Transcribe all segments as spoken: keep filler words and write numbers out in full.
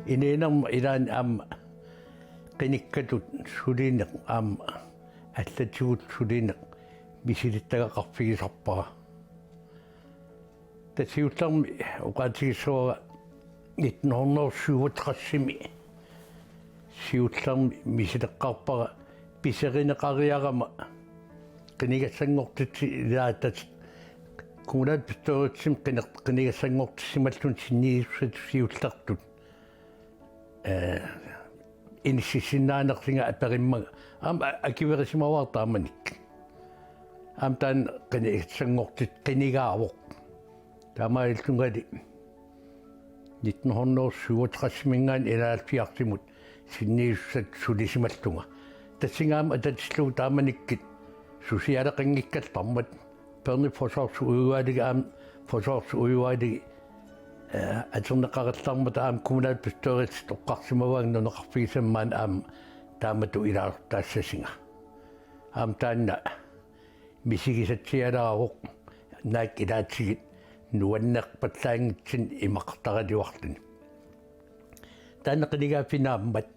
Inuunerma ilaanni aamma qinikkatut sulineq aamma allatigut sulineq misilittagaqarfigisarpara. Tassa siullermik oqaatigissavara nitten hundrede syvogtres-imi siullermik misileqqaarpara pisarineqariarama qinigassanngortitsi-, ilaa tassa kommunalbestyrelsimi qine-, qinigassanngortissimalluni sinniisussatut siullertut. Eh, inississinnaanerlunga aperimmanga. Aamma a-, akuerisimavara taamanikkut. Aamma taanna qinigassanngortitsi qinigaavoq. Taamaalillungali nitten hundrede syvogtres-iminngaanniit enoghalvfjerds-imut sinniisussatut sulisimallunga. Tassunga aamma atatillugu taamanikkut susialeqanngikkallarmat, børneforsorgsudvalgi aamma forsorgsudvalgi, eh, atorneqarallarmata aamma kommunalbestyrelsi toqqarsimavaanga nunaqarfigisami maani aamma taamatut ilaasortaassasunga. Aamma taanna misigisatsialaavoq naak ilaatigut nuannerpallaanngitsunik imaqartaraluarluni. Taanna qinigaaffigineqarmat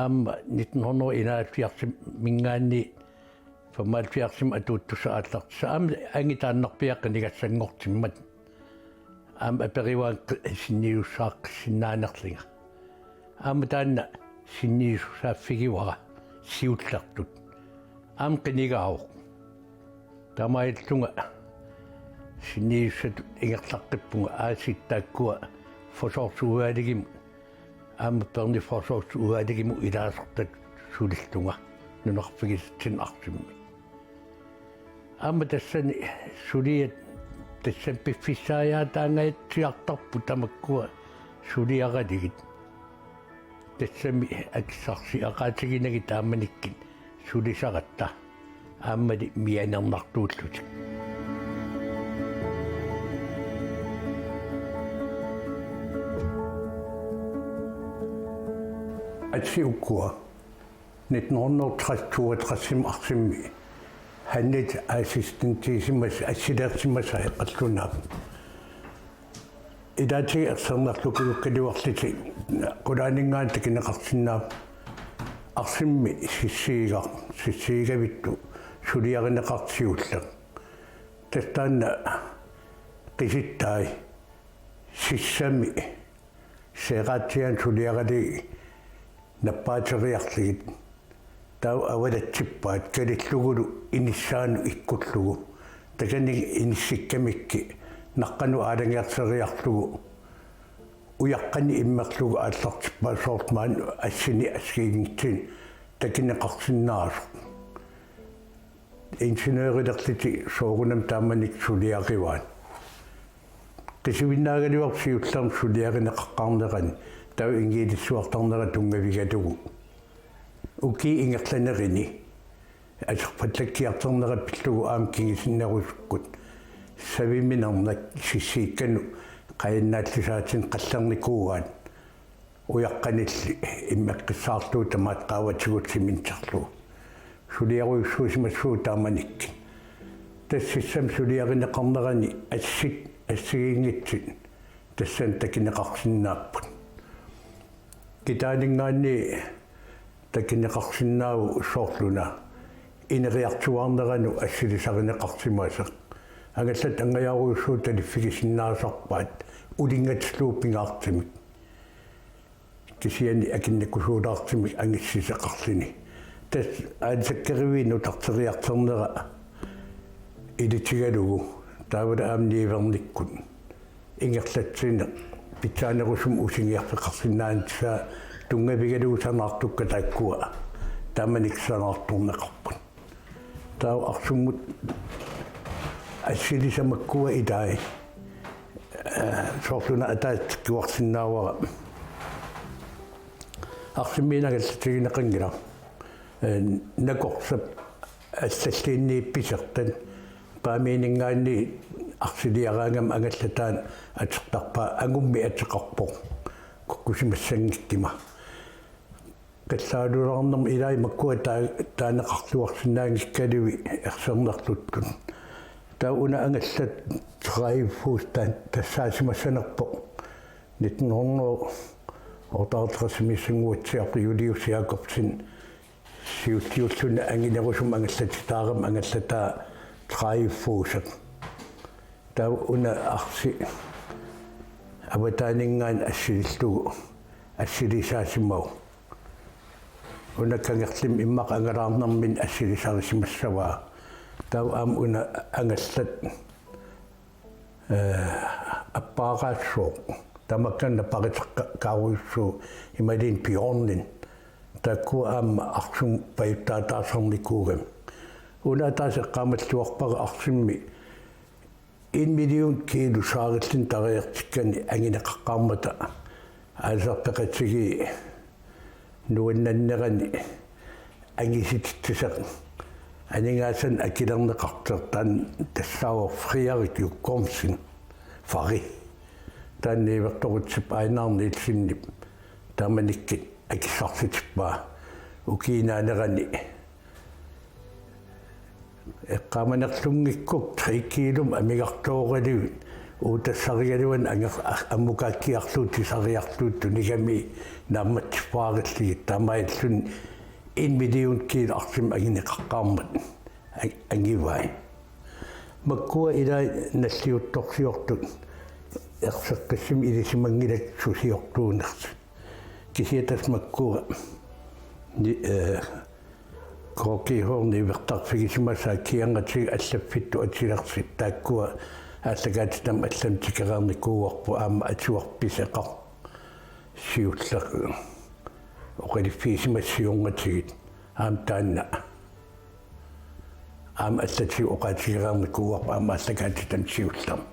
aamma nitten hundrede enoghalvfjerds-iminngaanniit femoghalvfjerds-imi atuuttussaq aallartissaq aamma angutaannarpiaq qinigassanngortimmat. Aamma aperivaanga qi-, sinniisussaaqqissinnaaneriga. Aamma taanna sinniisussaaffigivara siullertut. Aamma qinigaavoq. Taamaalillunga sinniisussatut ingerlaqqippunga aasiit taakkua forsorgsudvalgimut aamma børneforsorgsudvalgimut ilaasortatut sulillunga nunaqarfigisatsinnik arsamik. Aamma tassani suliat tassani piffissaajaataangaatsiartarput tamakkua suliaralugit. Tassami akissarsiaqaatiginagit taamanikkut sulisaratta aammali mianernartuullutik. Assi ukua nitten hundrede tres-toogtres-imi arsamik Hannet assistentisimas-, assilersimasai qallunaap. Ilaatigut ersernerlukiukkaluarlutik qulaaninngaanniit takuneqarsinnaavoq arsamik sissiugaq, sissiugavittoq suliarineqartoq siulleq. Tassa taanna qisittai sissami seeqaatsiaani suliaralugit nappaateriarlugit. Taava avalatsippaat kalillugulu inissaanut ikkullugu. Takanit inissikkamikkit naqqanut aalajangerseriarlugu. Ujaqqanik immerlugu aallartippaat soorlu maani assini assigiinngitsunik takuneqarsinnaasoq. Ingeniørilerlutik soorunami taamanikkut suliarivaat. Qisuinnaagaluarpoq siullermik suliarineqaqqaarnerani taava ingiliissuartarnera tunngavigalugu. Ukiup ingerlanerini aserfallakkiartornera pillugu aamma kingusinnerusukkut saviminernak sissiukkanut qajannaallisaatinik qallernikuuaat. Ujaqqanilli immeqqissaarlugu tamaat qaavatigut siminterlugu. Suliarujussuusimassuugut taamanikkut. Tassa sissami suliarineqarnerani assit assigiinngitsut tassani takuneqarsinnaapput. Kitaaninngaanniit takuneqarsinnaavoq soorluna ineriartuaarneranut assilisarineqarsimasoq. Angallat angajoorujussuit taliffigisinnaasarpaat ulinngatillugu pingaartumik. Kisianni akunnakusuulaartumik angussisaqarluni. Tassa aalisakkaruit nutarteriartornera ilutigalugu taavalu aamma niuernikkut ingerlatsineq pitsaanerusumik usuniarfeqarsinnaanissaq tunngavigalugu sanaartukkat taakkua taamanikkut sanaartorneqarput. Taava arsummut assilisat makkua ilai. Eh, soorluna ataaseq tikkuarsinnaavara. Arsammiineq angallatigineqanngilaq. Eh, nakorsap allalluunniit pisertat qaamiininngaanniit arsiliaraangama angallataa atortarpaa, angummik ateqarpoq kukkusimassanngikkuma. Qallaalulaarnermi ilai makkua taa-, taaneqarluarsinnaanngikkaluit ersernerluttut. Taava una angallat Dreyfus taan-, tassaasimassanerpoq nitten hundrede Otteoghalvtredsimiissanguatsiartoq Julius Jakobsen siulliulluni anginerusumik angallatitaarami angallataa tredive-fuusaq. Taava una arsi avataaninngaanniit assilillugu assilisaasimasoq. Una kangerlimi immaqa angalaarnermini assilisarisimassavaa. Taava aamma una angallat, eh, appaaraassooq. Tamakkanna pariseqqaarujussuuvoq imaluunniit bjørnen. Taakkua aamma arsumik pajuttaataasarnikuugamik. Una ataaseq eqqaamalluarpara arsimi en million kilo saarillutik tariartikkani angineqaqqaarmata aalisartut peqatigiit nuannaarnerani angisititsisaq aningaasanik akilerneqartoq taanna tassaavoq Frederik Jukkomsen Fari. Taanna niuertorutsipput Ejnar Nielsenip taamanikkut akissarsitippaa ukiinaanerani eqqaamanerlunngikkukku tre kiilumik amigartooraluit uutassarigaluan anger-, a-, ammukaakkiarlugu tisariarlugu tunigami naammatsippaarillugit taamaalilluni en million kilo arsimik angineqaqqaarmat a-, angivai. Makkua ilai nalliuttorsiortut erseqqissumik ilisimanngilakka susiortuunersut. Kisianni tassa makkua ni-, eh, K G H niuertarfigisimasaat kigangatigut allaffittut atulersut taakkua aallakaatitami allamut tikereernikuuarput aamma atuarfik pisoqarpoq siulleq oqaluffigisimasoq siornatigut aamma taanna aamma allatigut oqaatigereernikuuarput aamma aallakaatitami siullermi.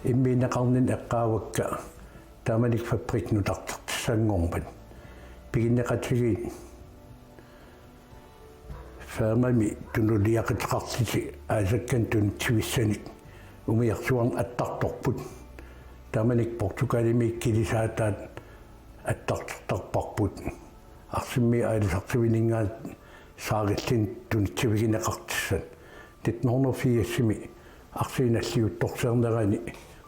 Immiunneqarninni eqqaavakka taamanikkut fabrikkip nutartertussanngormat piginneqatigiit firmami tunuliaqutaqarlutik aalisakkanik tunitsivissanik umiarsuarnik attartorput. Taamanikkut Portugalimi kilisaataat attartortarparput. Arsamik aalisartuininngaanniit saarilluni tunitsivigineqartussat. Nitten hundrede firsimi arsi nalliuttorsiornerani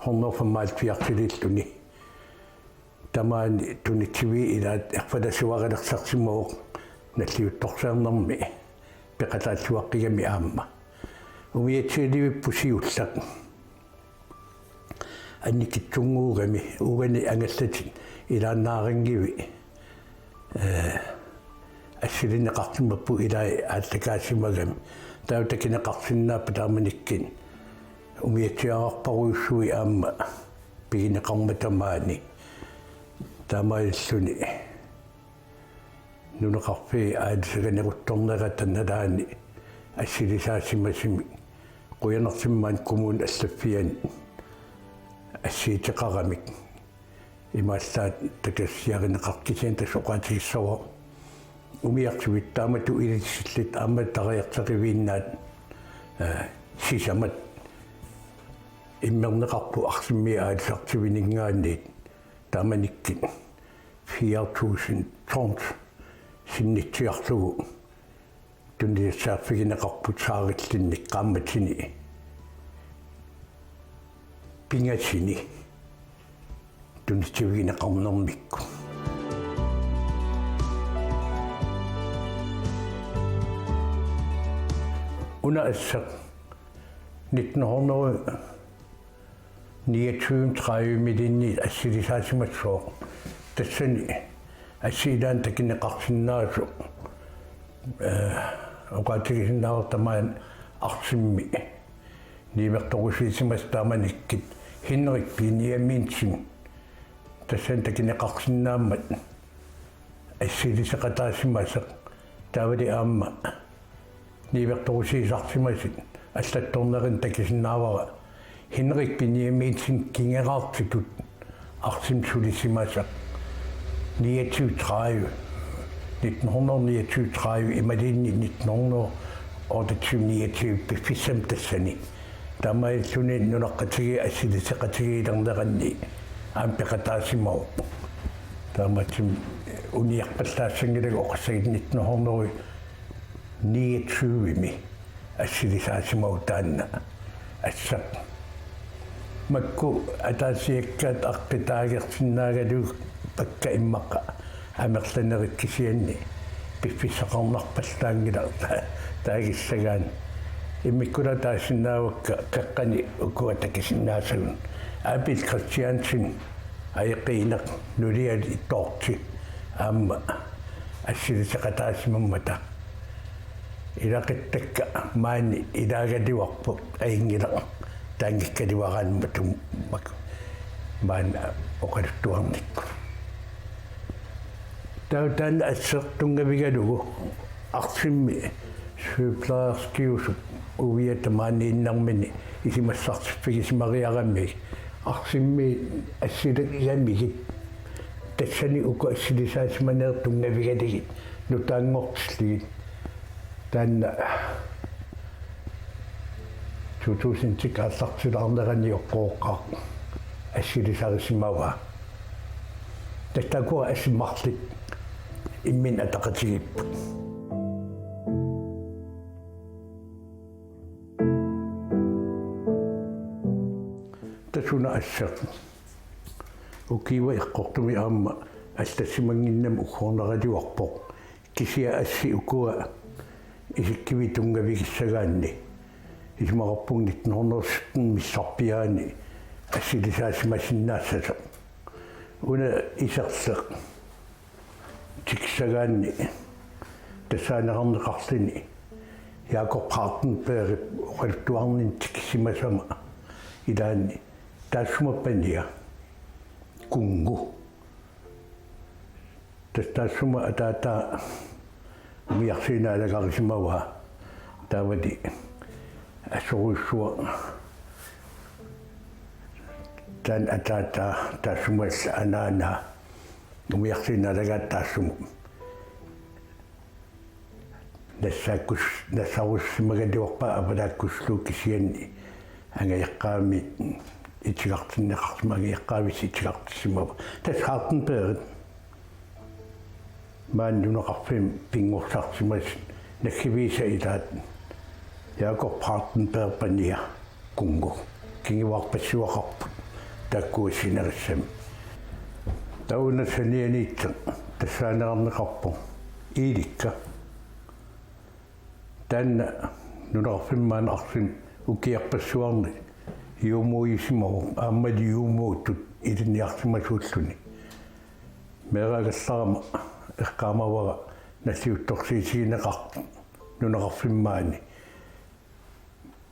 hundrede femoghalvfjerdsiliilluni tamaani tunitsiviit ilaat erfalasuareersarsimavoq nalliuttorsiornermi peqataalluaqqigami aamma. Umiatsialivipput siulleq annikitsunnguugami uani angallatit ilaannaaranngivi, eh, assilinneqarsimapput ilai aallakaasimagami. Taava takuneqarsinnaapput taamanikkut umiatsiaararparujussuit aamma pigineqarmata maani. Taamaalilluni nunaqarfiit aalisaganeruttornerata nalaani assilisaasimasumik qujanartumik maani kommunip allaffiani assiuteqaramik imaallaat takusiarineqartut kisianni tassa oqaatigissavara umiarsuit taamatut ilisillit aamma tariarteriviinnaat, eh, sisamat immerneqarput arsamik aalisartuininngaanniit taamanikkut fire tusind tons sinnitsiarlugu tunisassiorfigineqarput saarillunnik qaammatini pingasuni tunitsivigineqarnermikkut. Una asseq nitten hundrede niogtyve tredive-milinni assilisaasimassooq. Tassani assi ilaanni takuneqarsinnaasoq, eh, oqaatigisinnaavarput tamaani arsamik niuertorusuusimasut taamanikkut Henrik Benjaminsen. Tassani takuneqarsinnaammat assiliseqataasimasoq taavali aamma niuertorusuusarsimasut allattornerini takusinnaavara Henrik Benjaminsen generaartitut arsamik sulisimasoq niogtyve tredive, nitten hundrede niogtyve tredive imaluunniit nitten hundrede otteogtyve niogtyve piffissami tassani. Taamaalilluni nunaqqatigiit assiliseqatigiilerneranni aamma peqataasimavoq. Taamaattumik uniarpallaassanngilanga oqassagut nitten hundrede niogtyve-mi assilisaasimavoq taanna asseq. Makku ataasiakkaat aqqutaagersinnaagaluit pakka immaqa amerlanerit kisianni piffissaqarnarpallaanngilaq ta-, taagissagaanni. Immikkut taasinnaavakka qeqqani ukua takusinnaasagut. Abel Christiansen, Aeqiineq, Nuliali Toorti aamma assiliseqataasimammata. Ilaquttakka maani ilaagaluarput ajunngilaq taanngikkaluaraanni matummak maani oqaluttuarnikkut. Taava taanna asseq tunngavigalugu Arsimmi sygeplejerskiusup uiata maaniinnermini isumassartiffigisimariaramiuk Arsimmi assilik igamigit tassani uku assilisaasimanerit tunngavigalugit nutaanngortillugit. Taanna to tusind aallartilaarnerani oqooqaaq assilisarisimavaa. Tassa ukua assit marluk imminnut ataqatigiipput. Tassa una asseq ukiup eqqortumik aamma allassimannginnami uggornaraluarpoq. Kisianni assit ukua isikkivik tunngavigissagaanni isumaqarpunga nitten hundrede sytten missarpiaani assilisaasimasinnaassasoq. Una iserleq tikissagaanni tassaaneqarneqarluni Jakob Hardenbergip oqaluttuarnini tikisimasama ilaanni taassuma pania Kungu. Tassa taassuma ataataa umiarsuit naalagarisimavaa. Taavali assorujussuaq taanna ataataa taassuma anaanaa umiarsuit naalagaat taassuma. Nassaakkus-, nassaarussimagaluarpaa avalaakkussuuvoq kisianni angajoqqaavimmi itigartinneqarsimavoq, angajoqqaavissaq itigartissimavoq. Tassa Hardenbergip maani nunaqarfimmi pinngorsarsimasut naggaviisa ilaat Jakob Hardenbergip pania Kungu. Kinguaarpassuaqarput taakkua sinerissami. Taava una sanianiittoq tassaaneqarneqarpoq Iilikka. Taanna nunaqarfimmi maani Arsimi ukiarpassuarni juumuujusimavoq aammalu juumuutut ilinniarsimasuulluni. Meeraagallarama eqqaamavara nalliuttorsiutigineqartoq nunaqarfimmi maani.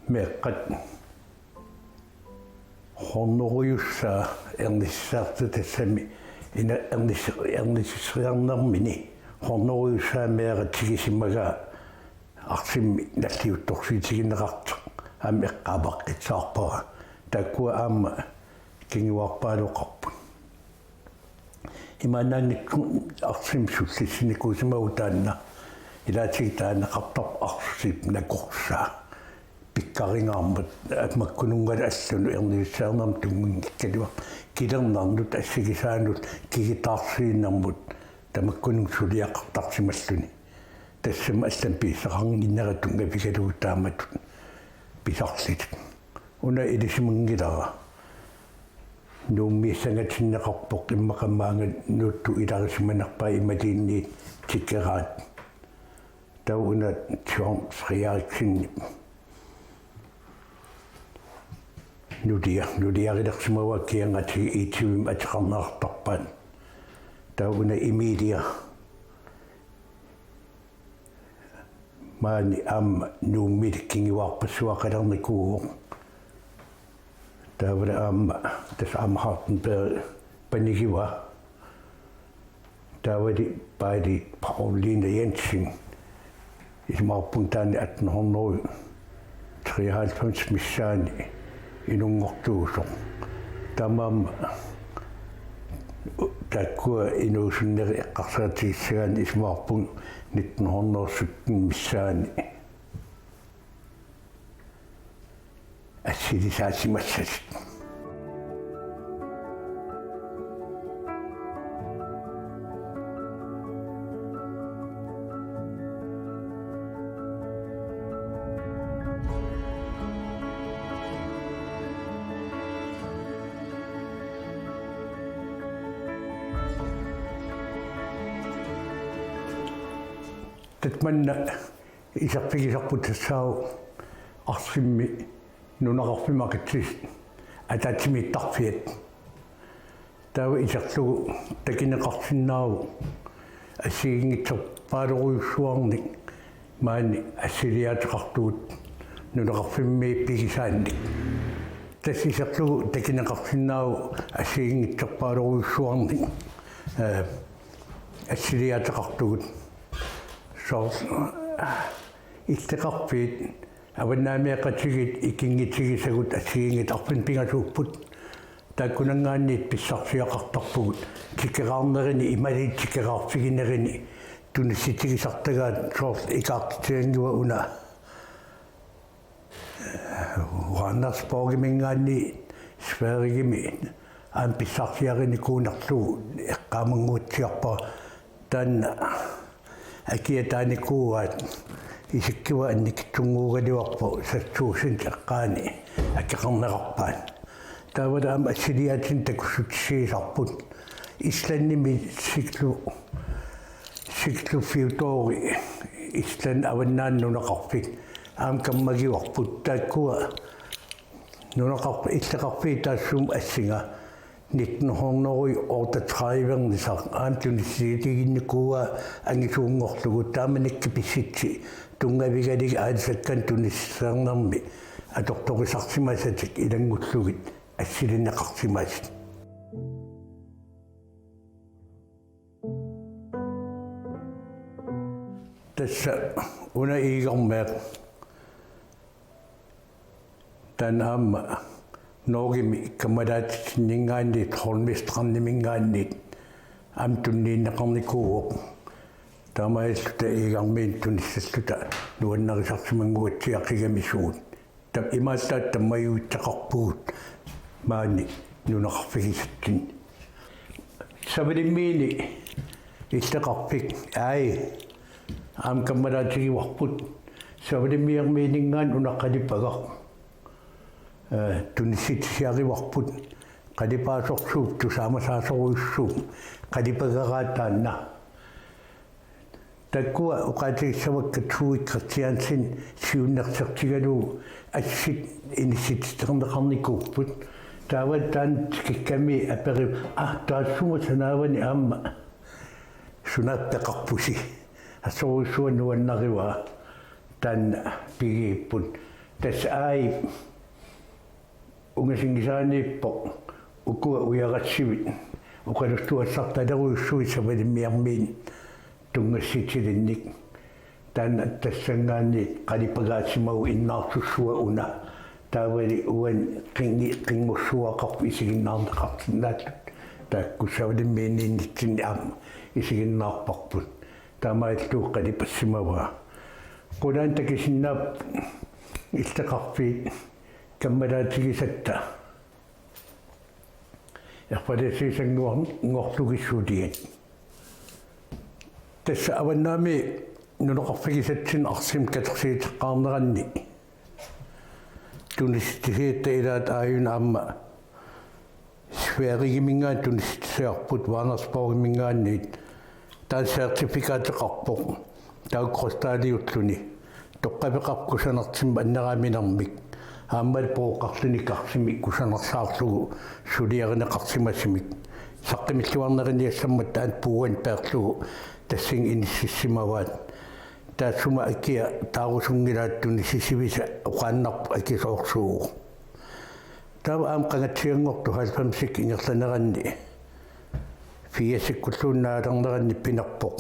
Meeqqat hunnorujussuaq ernissisartut tassami ina-, ernis-, ernissiseriarnermini hunnorujussuaq meeraq tigisimagaa Arsimmi nalliuttorsiutigineqartoq aamma eqqaaqqissaarpara. Taakkua aamma kinguaarpaaluqarput. Imaannaanngitsoq Arsimi sullissinikuusimavoq taanna. Ilaatigut taaneqartarpoq Arsip nakorsaa. Pikkaringaarmat makkununngalu allunut ernissisarnermut tunnginngikkaluartoq. Kilernernut assigisaanut kigutaarsiinermut tamakkununnga suliaqartarsimalluni. Tassami allamik pisaqannginnera tunngavigalugu taamatut pisarlutik. Una ilisimanngilara. Nuummiissangatinneqarpoq immaqa maanga Nuuttut ilarisimanerpaat imaluunniit tikeraat. Taava una John Frederiksen nulia-, nuliarilersimavaa kigangatigut I T V-mi ateqarneqartarpaat. Taava una Emilia maani aamma Nuummilu kinguaarpassuaqalernikuuvoq. Taavalu aamma tassa aamma Hardenberg panigivaa. Taavali Paali Pauline Jensen isumaqarpunga taanna atten hundrede treoghalvfems missaani inunngortuusoq. Taamaammat taakkua inuusunnerit eqqarsaatigissagaanni isumaqarpunga nitten hundrede sytten missaani assilisaasimassasoq. Tamanna iserfigisarput tassaavoq arsammi nunaqarfimmi aqitsit ataatsimiittarfiat. Taava iserlugu takuneqarsinnaavoq assigiinngitsorpaalerujussuarnik maani assiliaateqartugut nunaqarfimmi pigisaannik. Tassa iserlugu takuneqarsinnaavoq assigiinngitsorpaalerujussuarnik, eh, assiliaateqartugut. Soorlu, eh, illoqarfiit avannaamiaqatigiit ikinngutigisagut assigiinngitsut arfineq-pingasuupput. Taakkunanngaanniit pissarsiaqartarpugut tikeraarnerini imaluunniit tikeraarfiginerini tunissutigisartagaat, soorlu ikaartitsivanngiva una Johannesborgiminngaanniit Sverigemi aamma pissarsiarinikuunerlugu eqqaamannguatsiarpara. Taanna akia taanikuuaat, isikkiva annikitsunnguugaluarpoq seks tusind eqqaani akeqarnerarpaat. Taavalu aamma assiliaatinik takussutissiisarput. Islandimi Siglu-, Siglufjordur, Island avannaani nunaqarfik aamma kammagivarput. Taakkua nunaqarf-, illoqarfiit taassuma assinga nitten hundrede og otteogtredive-ernisaq aamma tunissutiginikuuaa angisuunngorlugu, taamanikkut pissutsit tunngavigalugit aalisakkanik tunissisarnermi atortorisarsimasatik ilanngullugit assilineqarsimasut. Tassa una Iigarmeeq. Taanna aamma Norgemi kammalaatitsinngaanniit, Holmestrandiminngaanniit aamma tunniunneqarnikuuvoq. Taamaalilluta Iigarmiinut tunissalluta nuannarisarsimannguatsiaqigami suut. Taava imaallaat tammajuitseqarpugut maani nunaqarfigisatsinni. Savalimmiuni illoqarfik, ai, aamma kammalaatigivarput. Savalimmiarmiininngaanniit una qalipagaq, eh, tunissutisiarivarput. Qalipaasorsuup tusaamasaasorujussuup qalipagaraa taanna. Taakkua oqaatigissavakka Tui Christiansen siunnersortigalugu assit inissititerneqarnikuupput. Taava taanna tikikkami aperivoq: "Ah, taassuma sanaavani aamma sunaaffa peqarpusi?" Assorujussuaq nuannarivaa taanna pigigipput. Tassa ai ungasinngisaaniippoq ukua ujarassivit oqaluttuassartalerujussuit Savalimmiarmiinut tunngassutilinnik. Taanna tassanngaanniit qalipagaasimaguit innaarsussua una. Taavali uani qingi-, qinngussuaqarpoq isiginnaarneqarsinnaalluni. Taakku Savalimmiiniinnitsinni aamma isiginnaarparput. Taamaalillugu qalipassimavaa. Qulaani takusinnaapput illoqarfiit kammalaatigisatta erfalasuusanngor-, -ngorlugit suliat. Tassa avannaami nunaqarfigisatsinnut arsamik katersuuteqqaarneranni tunissutisiatta ilaat aajuna aamma Sverigeminngaanniit tunissutisiarput, Vänersborgiminngaanniit. Taanna certifikaateqarpoq, taakku krystalliulluni. Toqqaveqarpoq kusanartumik anneraaminermik. Aammalu pooqarluni karsimik kusanarsaarlugu suliarineqarsimasumik. Saqqumilluarneriniassammat taanna puuani peerlugu tassunga inissimavaat. Taassuma akia taarusunngilaat, tunissutissavisa oqaannarpoq akisoorsuuvoq. Taava aamma qangatsianngortut halvfemsikkut ingerlaneranni firsikkulluunniit naalerneranni pinerpoq.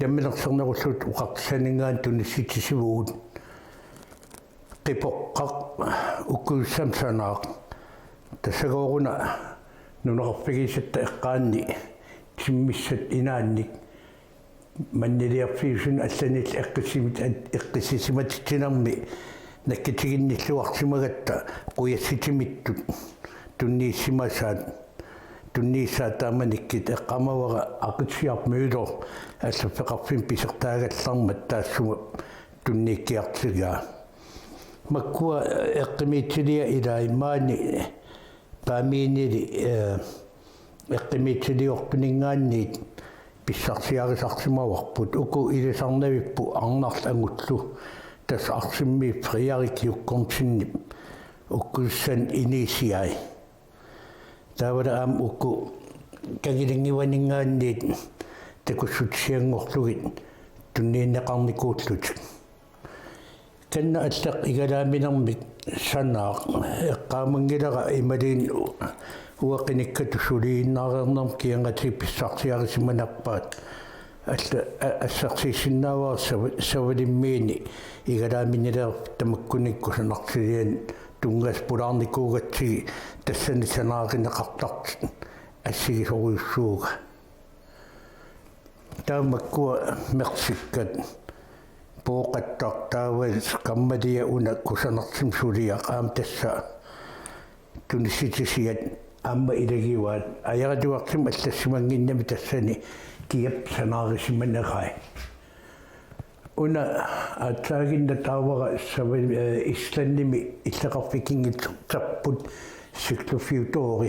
Namminersornerulluta oqartussanninngaanniit tunissutissavagut. Qipoqqaq ukkussam sanaaq. Tassagooq una nunaqarfigisatta eqqaanni timmissat inaannik manniliarfiusunut allanillu eqqissimi-, eqqissisimatitsinermi nakkutiginnilluarsimagatta qujassutimittut tunniussimasaat, tunniussaat taamanikkut. Eqqaamavara Aqitsiaq Møller allaffeqarfimmik pisortaagallarmat taassuma tunniukkiartigaa. Makkua eqqumiitsuliat ilai maani Paamiunili, eh, eqqumiitsuliortuninngaanniit pissarsiarisarsimavarput, uku ilisarnavipput Arnarlu Angullu, tassa arsamik Frederik Jokumsenip ukkussanut inissiai. Taavalu aamma uku Kangilinnguaninngaanniit takussutissianngorlugit tunniunneqarnikuullutik. Kanna alleq igalaaminermik sanaaq, eqqaamanngilara imaluunniit uanga qinikkatut suliinnaareernermut kigangatigut pissarsiarisimanerpaat. Alla-, a-, assersuusinnaavara sava-, savalimmiini igalaaminileq tamakkuninnga kusanartilianut tunngasut pulaarnikuugatsigit tassani sanaarineqartartut assigisorujussuuvugut. Taava makkua mersikkat pooqattaq taava qammaliaq una kusanartumik suliaq aamma tassa tunissutisiat aamma ilagivaat. Ajaratuartumik allassimannginnami tassani kiap sanaarisimanerai. Una aatsaaginnaq taavara sava-, eh, Islandimi illoqarfik ikinngutserput Siglufjordur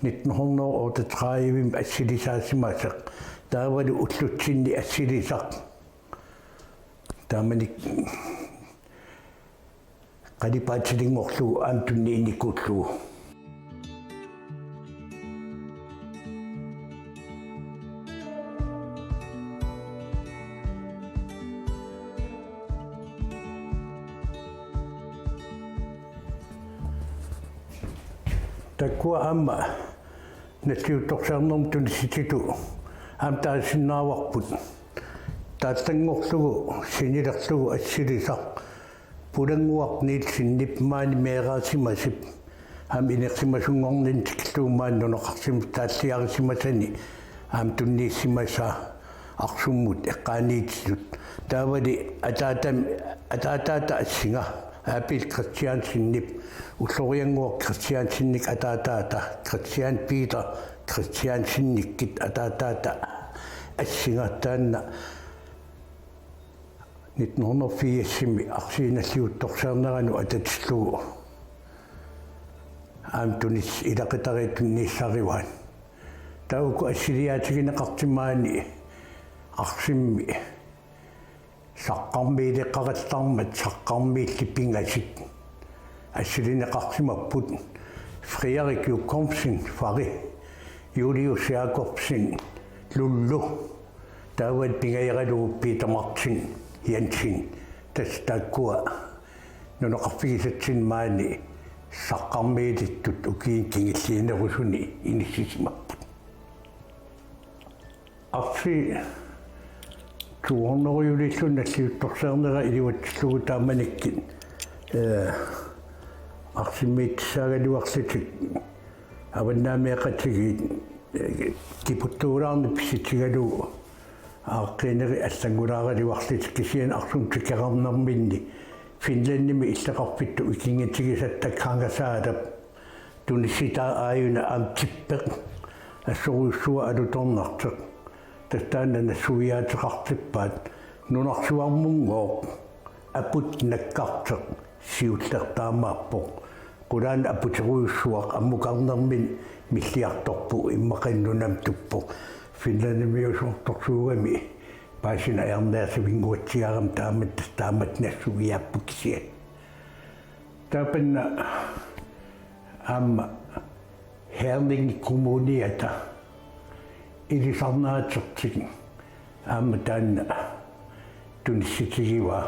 nitten hundrede og otteogtredive assilisaasimasoq. Taavalu ullutsinni assilisaq. Taamani qalipaatilinngorlugu aamma tunniunnikuullugu. Taakkua aamma nalliuttorsiornermut tunissutitut aamma taasinnaavarput. Taallanngorlugu sinilerlugu assilisaq Pulannguaq Nielsenip maani meeraasimasip aamma inersimasunngorninni tikillugu maani nunaqarsimasut taalliarisimasani aamma tunniussimasaa Arsummut eqqaaniititut. Taavali ataatami, ataataata assinga Abel Christiansenip, Ulloriannguaq Christiansenip ataataata, Christian Peter Christiansenikkut ataataata assinga, taanna nitten hundrede og firsimi arfineq-nalliuttorsiorneranut atatillugu aamma tunis-, ilaqutariit tunniussarivaat. Taava uku assiliaatigineqartut maani arsummi saqqarmiileqarallarmat saqqarmiillu pingasut assilineqarsimapput. Frederik Jokumsen, Fari, Julius Jakobsen, Lullu, taavalu pingajaralugu Peter Martin Jensen, tassa taakkua nunaqarfigisatsinni maani saqqarmiilittut ukiuni kingulliunerusuni inissisimapput. Arsaq to hundrede-juliullugu nalliuttorsiornera iluatsillugu taamanikkut, eh, arsummiittussaagaluarlutik avannaamiaqatigiit, eh, kiputtuulaarneq pissutigalugu aaqqiinerit allanngulaaraluarlutik, kisianni Arsummi tikeraarnerminni Finlandimi illoqarfittut ikinngutigisatta Kangasaalap tunissutaat aajuna aamma tippeq assorujussuaq alutornartoq. Tassa taanna nassuiaateqartippaat, nunarsuarmunngooq aput nakkartoq siulleq taamaappoq. Qulaanut aputerujussuaq ammukarnermini milliartorpoq, immaqa nunami tuppoq. Finlandimiusoortorsuugami paasineq ajornarsivinnguatsiarami taamatut, taamatut nassuiaapput kisianni. Taava taanna aamma Herning Kommuniata ilisarnaatertik aamma taanna tunissutigivaa.